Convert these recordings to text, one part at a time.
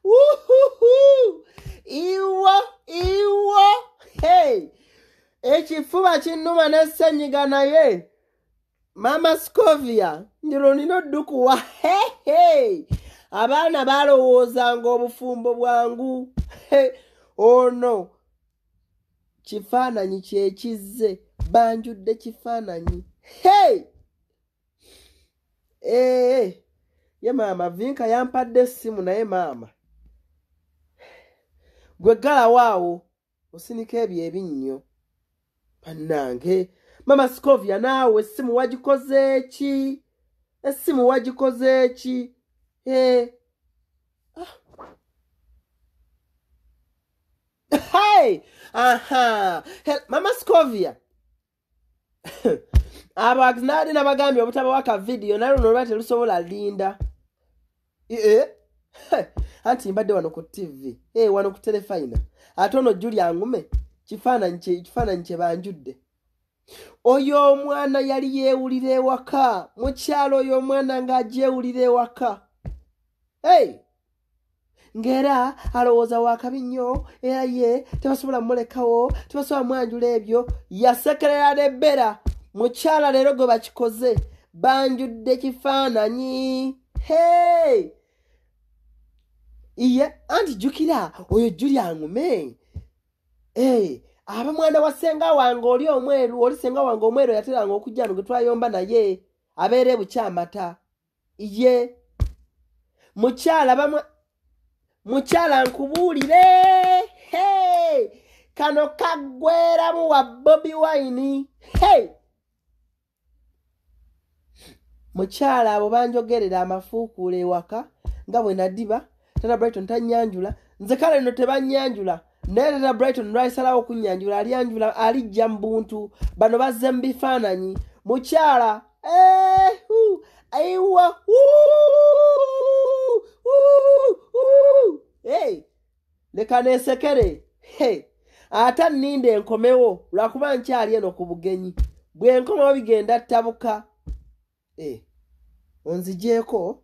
Wuhuhu! Iwo iwo, hey! Ekifuba kinnuma ne ssenyiga, naye Mama Scovia ndiro nina oddukuwa. Hey! Abaana balowoozanga obufumbo bwangu. Ono kifaananyi kyekizze, banjudde kifaananyi. Hey! Ye maama Vinka yampadde essimu, naye maama gwe ggalawo osinika ebyo ebinnyo. Bannange, Mama Scovia naawe essimu wagikoze ki? Essimu wagikoze ki? Hey! Aha! Mama Scovia. Abo naali nabagambye obutabawa ka vidiyo, naye luno lwa telusobola linda. Anti mbadde wano ku TV, wano ku Terefayina. Ate ono Julia Ngume kifaananyi kye banjudde. Oyo omwana yali yeewulira ewaka, mukyalo oyo omwana ng'agyewulira ewaka. Hey! Ng'era alowooza wakabi nnyo, era ye tebasobola mulekawo, tebasobola mwanjula ebyo. Yasekerera n'ebbera. Mukyala leero gwe bakikoze, banjudde kifaananyi. Hey! Iye, anti jjukira oyo Julia Ngume. Aba mwana wa ssenga wange oli omweru, oli ssenga wange omweru yateranga okujja no gwe twayomba naye, abeera e Bukyamata. Iye. Mukyala mukyala nkubuulire. Hey! Kano kaggweramu wa Bobi Wine. Hey! Mukyala abo banjogerera amafuukuula ewaka nga bwe nadiba. Tata Brighton tannyanjula. Nze kale nno tebannyanjula, naye Tata Brighton lwalisalawo okunyanjula, alyanjula alijja mu buntu. Bano bazze mu bifaananyi. Mukyala aiwa, leka neesekere. Ate nninde enkomewo lwakuba nkyali eno ku bugenyi. Bwe nkomawo bigenda ttabuka. Onzigyeko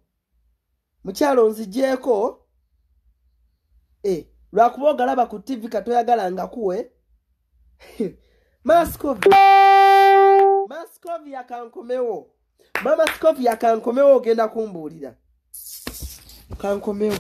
mukyalo, onzigyeko. Lwakuba ogalaba ku TV katoyagala nga kuwe. Mascovia kankomewo. Mama Scovia kankomewo, ogenda kumbuulira. Kankomewo.